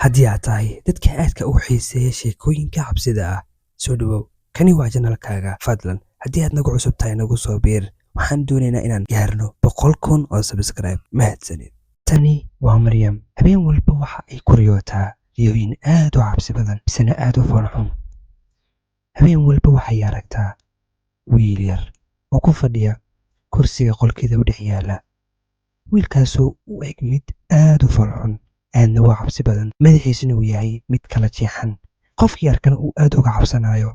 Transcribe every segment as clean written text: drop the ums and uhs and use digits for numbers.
Haddii aad tahay dadka aadka u xiiseeya sheekooyinka cabsida ah, soo dhowow. Kani waa channelkaaga. Fadlan, haddii aad nagu cusub tahay, nagu soo biir. Waxaan doonaynaa inaan gaarno 100,000 oo subscribe. Mahadsanid. Tani waa Maryam. Habeen walba waxa ay ku riyootaa riyooyin aad u cabsi badan, misena aad u foolxun. Habeen walba waxay aragtaa wiil yar oo ku fadhiya kursiga qolkeeda u dhex yaala. Wiilkaasoo u eg mid aad u foolxun, aadna u cabsi badan, madaxiisuna uu yahay mid kala jeexan, qofkii arkana uu aad uga cabsanayo.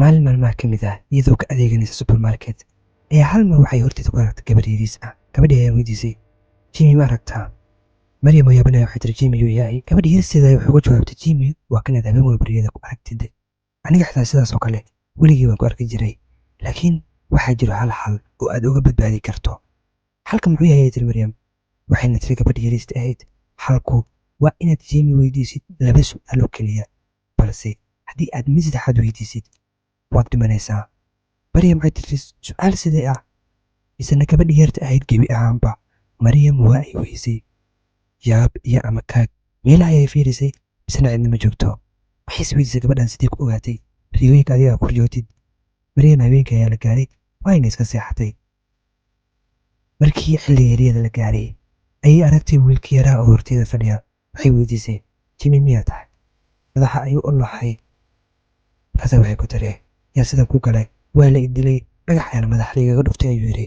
Maalin maalmaha ka mid ah, iyadoo ka adeeganaysa supermarket, ayaa hal mar waxay horteeda ku aragtay gabadh yariis ah. Gabadhii ayaa weydiisay, "Jimmy ma aragtaa?" Maryam oo yaabanaya waxay tiri, "Jimmy yuu yahay?" Gabadhii yaristeeda waxay uga jawaabtay, "Jimmy waa kanaad habeen walba riyada ku aragtid. Aniga xitaa sidaas oo kale weligii waan ku arki jiray, laakiin waxaa jiro hal xal oo aad uga badbaadi karto." "Xalka muxuu yahay?" ayay tiri Maryam. Waxayna tiri gabadhii yariista ahayd, "Xalku waa inaad Jimmy weydiisid laba su'aal oo keliya, balse haddii aad mid saddexaad weydiisid, waad dhimanaysaa." Maryam waxay tiri, "Su'aal sidee ah?" Isna gabadhii yarta ahayd gebi ahaanba Maryam waa ay weysay. Yaab iyo amakaag meelaha ayay fiirisay, misena cidna ma joogto. Waxay is weydiisay, gabadhan sidee ku ogaatay riyooyinka adiga ku riyootid? Maryam habeenkii ayaa la gaaray, waayna iska seexatay. Markii xilligii riyada la gaaray, ayay aragtay wiilkii yaraa oo horteeda fadhiya. Waxay weydiisay, "Jimmy miyaa tahay?" Madaxa ayuu u loxay. Markaasa waxay ku tiri, "Yaa sidan ku galay?" "Waa la i dilay, dhagax ayaana madaxa liigaga dhuftay," ayuu yidhi.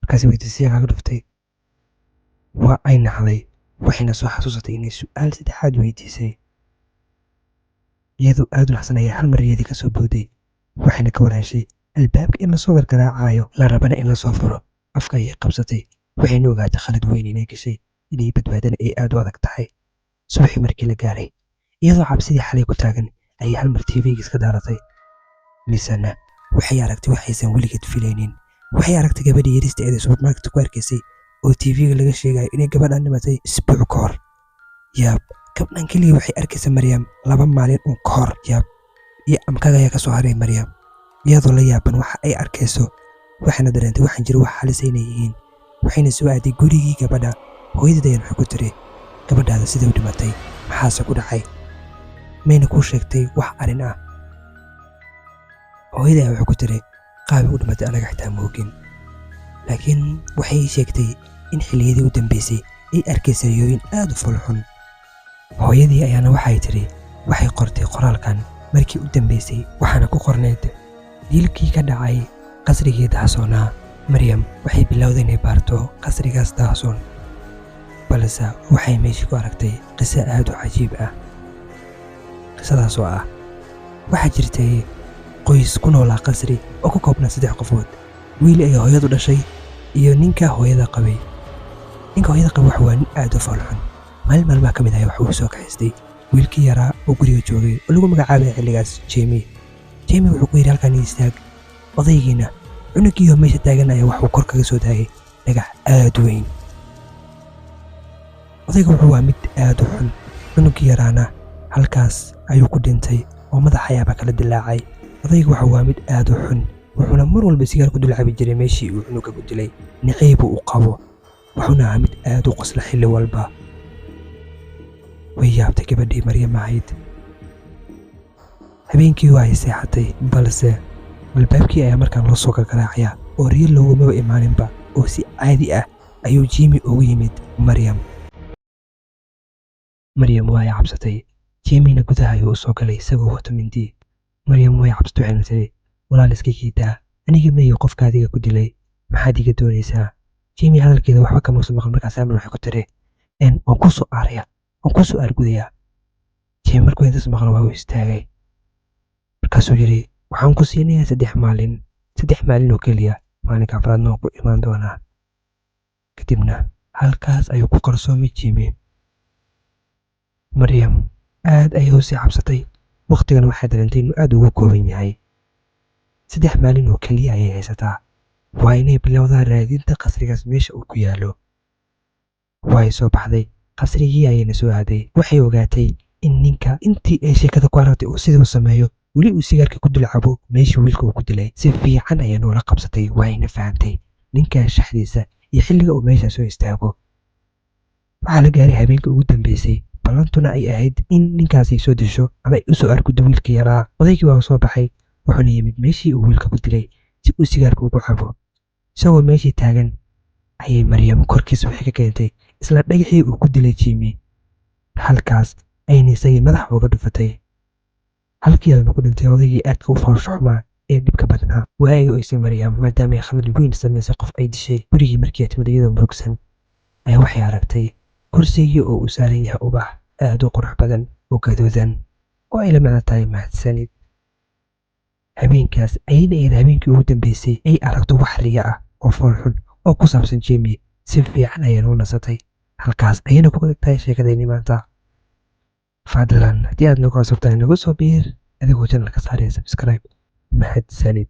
Markaasay weydiisay, "Yaa kaaga dhuftay?" Waa ay naxday, waxayna soo xasuusatay inay su'aal saddexaad weydiisay. Iyadoo aad u naxsan ayaa hal mar riyadii ka soo booday, waxayna ka war heshay albaabka in lasoo gargaraacayo, la rabana in lasoo furo. Afka ayay qabsatay, waxayna ogaatay khalad weyn inay gashay, inay badbaadana ay aad u adag tahay. Subaxii markii la gaaray, iyadoo cabsidii xalay ku taagan, ayay hal mar TV-ga iska daaratay. Misena waxay aragtay waxaysan weligeed filaynin. Waxay aragtay gabadhii yarista eeda supermarket ku arkaysay oo TV-ga laga sheegayo inay gabadhan dhimatay isbuuc ka hor. Yaab, gabdhan keliya waxay arkaysa Maryam 2 maalin uun ka hor. Yaab iyo amkaga ayaa ka soo haray Maryam, iyadoo la yaaban waxa ay arkayso, waxayna dareentay waxaan jiro wax halis inay yihiin. Waxayna soo aaday gurigii gabadha. Hooyadeed ayaan waxay ku tiri, "Gabadhaada sidee u dhimatay? Maxaase ku dhacay? Mayna kuu sheegtay wax arrin ah?" Hooyada ayaa waxay ku tiri, "Qaabay u dhimatay anaga xitaa ma ogin, laakiin waxay sheegtay in xilliyadii u dambeysay ay arkaysay riyooyin aad u foolxun." Hooyadii ayaana waxay tiri, waxay qortay qoraalkan markii u dambeysay, waxaana ku qornayd dilkii ka dhacay qasrigii daahsoonaa. Maryam waxay bilowday inay baarto qasrigaas daahsoon, balse waxay meeshii ku aragtay qiso aad u cajiib ah. Qisadaas oo ah, waxaa jirtay qoys ku noolaa qasri oo ka koobnaa 3 qofood: wiil ay hooyadu dhashay iyo ninka hooyada qabay. Ninka hooyada qabay waxa waa nin aad u foolxun. Maalin maalmaha ka mid ah waxa uu soo kaxaystay wiilkii yaraa oo guriga joogay oo lagu magacaabay xilligaas Jamie. Jamie wuxuu ku yidhi, "Halkaan istaag." Odaygiina cunugiioo meesha taagan ayaa waxuu kor kaga soo daayay dhagax aad u weyn. Odayga wuxuu waa mid aad u xun. Cunuggii yaraana halkaas ayuu ku dhintay oo madaxa ayaaba kala dilaacay. Odayga waxa waa mid aad u xun, wuxuuna mar walba sigaar ku dul cabi jiray meeshii uu cunuga ku dilay. Naciib uu qabo, wuxuuna ahaa mid aad u qosla xilli walba. Way yaabtay gabadhii Maryam ahayd. Habeenkii waa ay seexatay, balse albaabkii ayaa markaan loo soo gargaraacaya oo riyo loogumaba imaaninba, oo si caadi ah ayuu Jimmy ugu yimid Maryam. Maryam waa ay cabsatay. Jimmyna gudaha ayuu u soo galay isagoo wato mindi. Maryam way cabsatay, waxayna tiri, "Walaal, iska kiidaa, aniga ma iyo qofka adiga ku dilay, maxaad iga doonaysaa?" Jimmy hadalkeeda waxba kama soo maqal. Markaas Amar waxay ku tiri, "Waan ku soo aaraya, waan ku soo aargudayaa." Jimmy markuu intaas maqlo waa uu istaagay. Markaasuu yidhi, "Waxaan ku siinayaa 3 maalin, 3 maalin oo keliya, maalinka afraadna waan ku imaan doonaa." Kadibna halkaas ayuu ku qarsoomay Jimmy. Maryam aad ayay u sii cabsatay. Waqtigan waxay dareentay inuu aad ugu kooban yahay. 3 maalin oo keliya ayay haysataa. Waa inay bilowdaa raadinta qasrigaas meesha uu ku yaallo. Way soo baxday, qasrigii ayayna soo aaday. Waxay ogaatay in ninka intii ay sheekada ku aragtay uu siduu sameeyo. Weli uu sigaarka ku dul cabo meeshii wiilka uu ku dilay. Si fiican ayaa noola qabsatay, waayna fahamtay ninkan shaxdiisa iyo xilliga uu meesha soo istaago. Waxaa la gaaray habeenkii ugu dambeysay, ballantuna ay ahayd in ninkaasi soo disho ama ay usoo argudo wiilka yaraa. Odaygii waa soo baxay, wuxuuna yimid meeshii uu wiilka ku dilay si uu sigaarka ugu cabo. Isagoo meeshii taagan ayay Maryam korkiisa waxay ka keentay isla dhagaxii uu ku dilay Jimmy. Halkaas ayna isagii madaxa uga dhufatay. Halkii ayuu ku dhintay odaygii aadka u foosha xumaa ee dhibka badnaa. Waa ay oysay Maryam maadaama ay khalad weyn samaysay qof ay dishay. Gurigii markii ay timid iyadoo murugsan ayaa waxay aragtay kursigii oo uu saaran yahay ubax aad u qurux badan oo gaduudan oo ay la macno tahay mahadsanid. Habeenkaas ayayna ahayd habeenkii ugu dambeysay ay aragto wax riya ah oo fool xun oo ku saabsan Jimmy. Si fiican ayayna u nasatay. Halkaas ayayna ku tahay sheekadeenii maanta. Fadlan haddii aad nagu cusub tahay, nagu soo biir adigoo channelka saaraya subscribe. Mahadsanid.